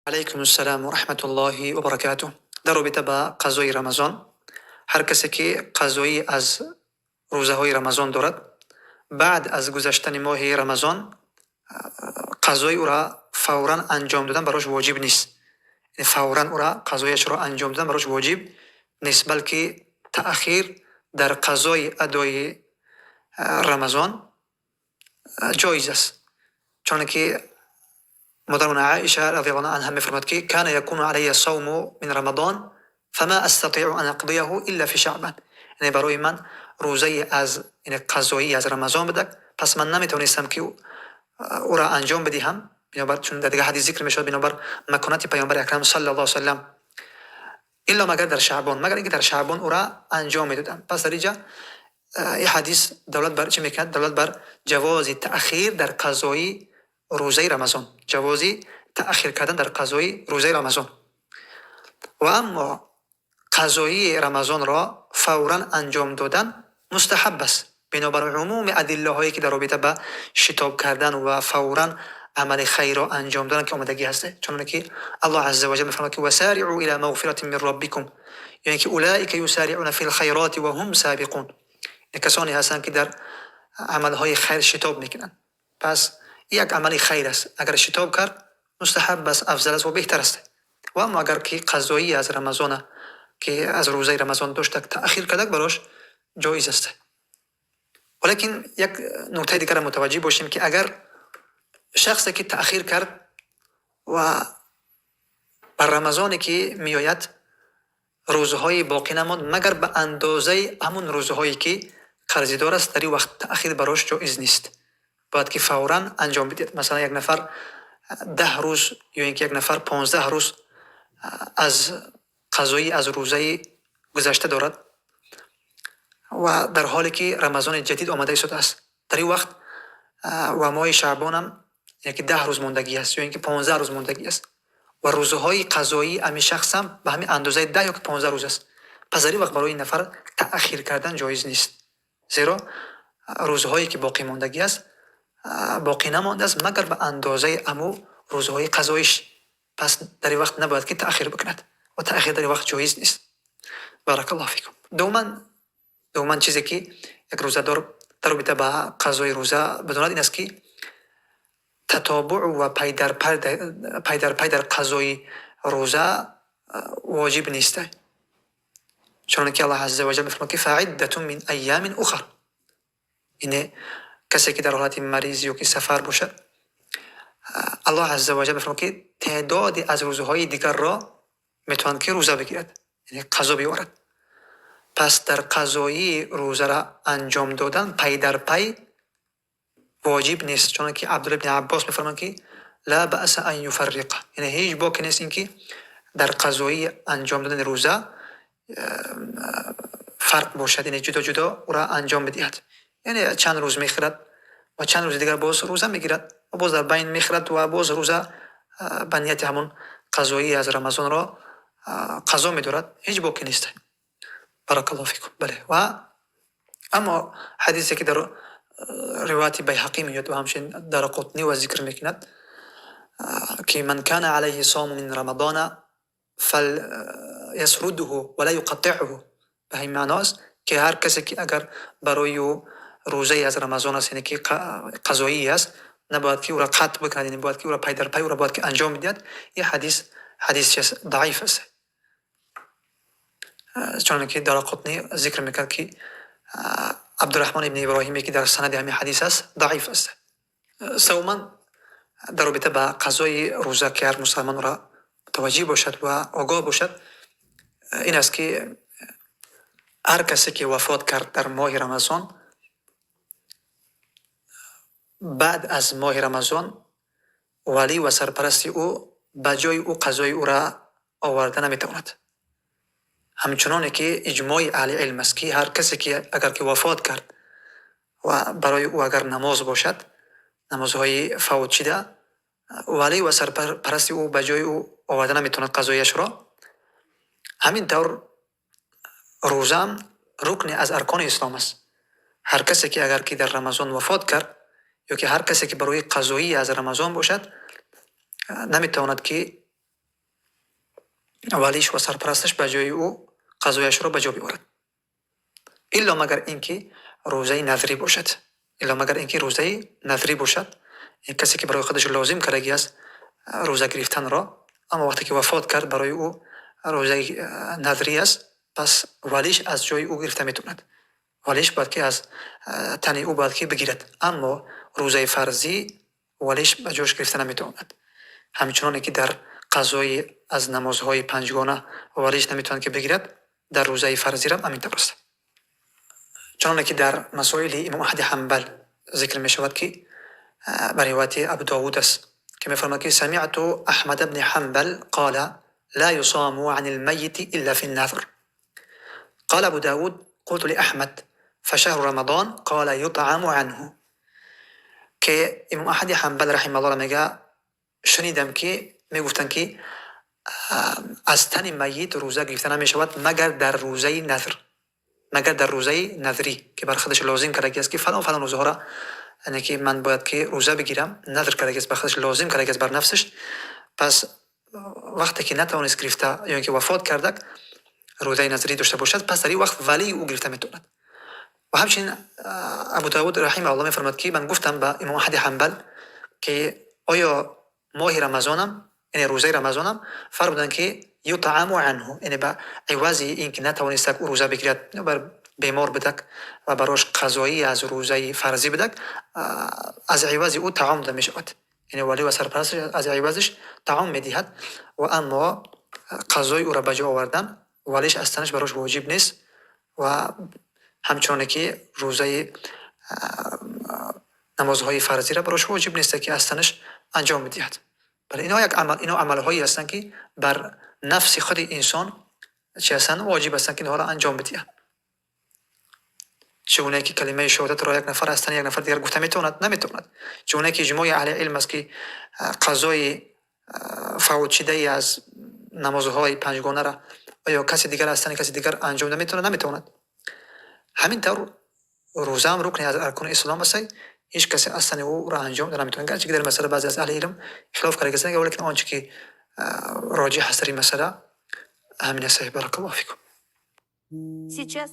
Алайкум ассалом ва раҳматуллоҳи ва баракатуҳ. Дар робита ба қазои Рамазон, ҳар касе ки қазоӣ аз рӯзаҳои Рамазон дорад, баъд аз гузаштани моҳи Рамазон қазои ӯро фавран анҷом додан барош воҷиб нест. Яъне фавран ӯро қазояшро анҷом додан барош воҷиб нест, балки таъхир дар қазои адои Рамазон ҷоиз аст. Чунки модарамон Аиша разияллоҳу анҳа мефармояд, ки кана якуну алайя савму мин Рамазон фама астатиъу ан ақдияҳу илла фи Шаъбан. Яъне барои ман рӯзаи аз, яъне қазоӣ аз Рамазон буда, пас ман наметавонистам, ки ӯро анҷом бидиҳам. Бинобар чун дар дигар ҳадис зикр мешавад, бинобар маконати паёмбари акрам саллаллоҳу алайҳи васаллам, илло магар дар Шаъбон, магар инки дар Шаъбон ӯро анҷом медодам. Пас дар инҷа ин ҳадис далолат бар чӣ мекунад? Далолат бар ҷавози таъхир дар қазои рӯзаи Рамазон, ҷавози таъхир кардан дар қазои рӯзаи Рамазон. Ва аммо қазои Рамазонро фавран анҷом додан мустаҳаб аст. Бинобар умуми адиллаҳое, ки дар робита ба шитоб кардан ва фавран амали хайрро анҷом додан ки омадагӣ ҳаст, чуноне ки Аллоҳ азза ва ҷалла мефармояд, ки васариъу ила мағфиратин мин роббикум, яъне ки улаика юсариъуна фил хайроти ва ҳум собиқун, яъне касоне ҳастанд, ки дар амалҳои хайр шитоб мекунанд. Пас як амали хайр аст, агар шитоб кард, мустаҳаб аст, афзал аст ва беҳтар аст. Ва аммо агар ки қазоӣ аз Рамазона, ки аз рӯзаи Рамазон дошта, таъхир кардак, барош ҷоиз аст. Валекин як нуктаи дигарро мутаваҷҷеҳ бошем, ки агар шахсе ки таъхир кард ва бар Рамазоне ки меояд рӯзҳои боқӣ намонд, магар ба андозаи ҳамун рӯзҳое ки қарзидор аст, дар ин вақт таъхир барош ҷоиз нест, бояд ки фавран анҷом бидиҳад. Масалан, як нафар 10 рӯз ё ин ки як нафар 15 рӯз аз қазоӣ аз рӯзаи гузашта дорад ва дар ҳоле ки Рамазони ҷадид омада истодааст, дар ин вақт ва моҳи Шаъбонам яке 10 рӯз мондагӣ аст ё ин ки 15 рӯз мондагӣ аст ва рӯзҳои қазоии ҳамин шахсам ба ҳамин андозаи 10 ё ки 15 рӯз аст, пас дар ин вақт барои ин нафар таъхир кардан ҷоиз нест, зеро рӯзҳое ки боқӣ мондагӣ аст, боқӣ намондааст, магар ба андозаи аму рӯзҳои қазоиш. Пас дар ин вақт набояд ки таъхир бикунад ва таъхир дар ин вақт ҷоиз нест. Баракаллоҳу фикум. Дуввуман, чизе ки як рӯзадор дар робита ба қазои рӯза бидонад, ин аст, ки татобуъ ва пайдарпай дар қазои рӯза воҷиб нест, чуноне ки Аллоҳ азза ва ҷалла мефармояд, ки фаиддатун мин айёмин ухар. Ине касе ки дар ҳолати мариз ё ки сафар бошад, Аллоҳ азза ва ҷалла мефармояд, ки теъдоде аз рӯзҳои дигарро метавонад, ки рӯза бигирад, яъне қазо биёрад. Пас дар қазои рӯзаро анҷом додан пай дар пай воҷиб нест, чуноне ки Абдулла ибни Аббос мефармояд, ки ла баъса ан юфарриқа, яъне ҳеҷ боке нест ин ки дар қазои анҷом додани рӯза фарқ бошад, яъне ҷудо ҷудо ӯро анҷом бидиҳад, яъне чанд рӯз мехӯрад ва чанд рӯзи дигар боз рӯза мегирад ва боз дар байн мехӯрад ва боз рӯза ба нияти ҳамон қазоӣ аз Рамазонро қазо медорад, ҳеҷ боке нест. Баракаллоҳу фикум. Бале, ва аммо ҳадисе ки дар ривояти Байҳақӣ меояд ва ҳамчунин Дарақутнӣ ва зикр мекунад, ки ман кана алайҳи савму мин рамадона фалйасрудҳу ва ла юқаттиъҳу, ба ҳамин маъно аст, ки ҳар касе ки агар барои ӯ рӯзае аз Рамазон аст, яъне ки қазоӣ аст, набояд ки ӯро қатъ бикунад, яъне бояд ки ӯро пай дар пай ӯро бояд ки анҷом бидиҳад. Ин ҳадис чист? Даиф аст, чуноне ки Дарақутнӣ зикр мекард, ки Абдураҳмон ибни Иброҳиме, ки дар санади ҳамин ҳадис аст, даиф аст. Севуман, дар робита ба қазои рӯза, ки ҳар мусалмон ӯро мутаваҷҷеҳ бошад ва огоҳ бошад, ин аст, ки ҳар касе ки вафот кард дар моҳи Рамазон, баъд аз моҳи Рамазон валӣ ва сарпарасти ӯ ба ҷои ӯ қазои ӯра оварда наметавонад. Ҳамчуноне ки иҷмои аҳли илм аст, ки ҳар касе ки агар ки вафот кард ва барои ӯ агар намоз бошад, намозҳои фавтшида, валӣ ва сарпарасти ӯ ба ҷои ӯ оварда наметавонад қазояшро. Ҳамин тавр рӯзаам рукне аз аркони ислом аст. Ҳар касе ки агар ки дар Рамазон вафот кард ё ки ҳар касе ки барои қазоӣ аз Рамазон бошад, наметавонад, ки Валиш ва сарпарасташ ба ҷои ӯ қазояшро ба ҷо биёрад. Илло магар ин ки рӯзаи назрӣ бошад. Илло магар ин ки рӯзаи назрӣ бошад. Ин касе ки барои худаш лозим кардагӣ аст рӯза гирифтанро, аммо вақте ки вафот кард, барои ӯ рӯзаи назрӣ аст, пас валиш аз ҷои ӯ гирифта метавонад. Валиш бояд ки аз тани ӯ бояд ки бигирад. Аммо рӯзаи фарзӣ валиш ба ҷояш гирифта наметавонад. Ҳамчуноне ки дар қазои аз намозҳои панҷгона валиш наметавонад ки бигирад, дар рӯзаи фарзирам ҳамин тавр аст. Чуноне ки дар масоили имом Аҳмади Ҳанбал зикр мешавад, ки ба ривояти Абу Довуд аст, ки мефармояд, ки سمعت أحمد بن حنبل قال: لا يصام عن الميت إلا في النذر. قال أبو داود: قلت لأحمد: فشهر رمضان؟ قال: يطعم عنه. Ки имом Аҳмади Ҳанбал раҳимааллоҳ мега, шунидам, ки мегуфтанд, ки аз тани майит рӯза гирифта намешавад, магар дар рӯзаи назр, магар дар рӯзаи назрӣ, ки бар худаш лозим кардагӣ аст, ки фалон фалон рӯзаҳоро, яъне ки ман бояд ки рӯза бигирам, назр кардагӣ аст, ба худаш лозим кардагӣ аст бар нафсаш. Пас вақте ки натавонист гирифта ё ин ки вафот кардак, рӯзаи назрӣ дошта бошад, пас дар ин вақт валии ӯ гирифта метавонад. Ва ҳамчунин Абу Довуд раҳимааллоҳ мефармояд, ки ман гуфтам ба имом Аҳмади Ҳанбал, ки оё моҳи Рамазонам, яъне рӯзаи Рамазонам? Фармуданд, ки يطعم عنه, яъне ба ивази ин ки натавонистак ӯ рӯза бигирад, бар бемор будак ва барош қазоӣ аз рӯзаи фарзӣ будак, аз ивази ӯ таом дода мешавад, яъне валӣ ва сарпарасташ аз ивазиш таом медиҳад. Ва аммо қазои ӯро ба ҷо овардан валиш аз танаш барош воҷиб нест. Ва ҳамчуноне ки рӯзаи намозҳои фарзиро барош воҷиб нест, ки аз танаш анҷом медиҳад. Бале, ино як амал, ино амалҳое ҳастанд, ки бар нафси худи инсон чи ҳастанд, воҷиб ҳастанд, ки инҳоро анҷом бидиҳад. Чӣ гуна ки калимаи шаҳодатро як нафар аз тани як нафар дигар гуфта метавонад? Наметавонад. Чӣ гуна ки иҷмои аҳли илм аст, ки қазои фавтшидаи аз намозҳои панҷгонаро оё каси дигар аз тани каси дигар анҷом наметавонад? Наметавонад. Ҳамин тавр рӯзаам рукне аз аркони ислом аст, ҳеҷ касе аз тани ӯро анҷом дода наметавонад. Гарчи ки дар масъала баъзе аз аҳли илм хилоф карда ҳастанд, валекин он чи ки роҷиҳ аст дар ин масъала, ҳамин аст. بارك الله فيكم. Сейчас.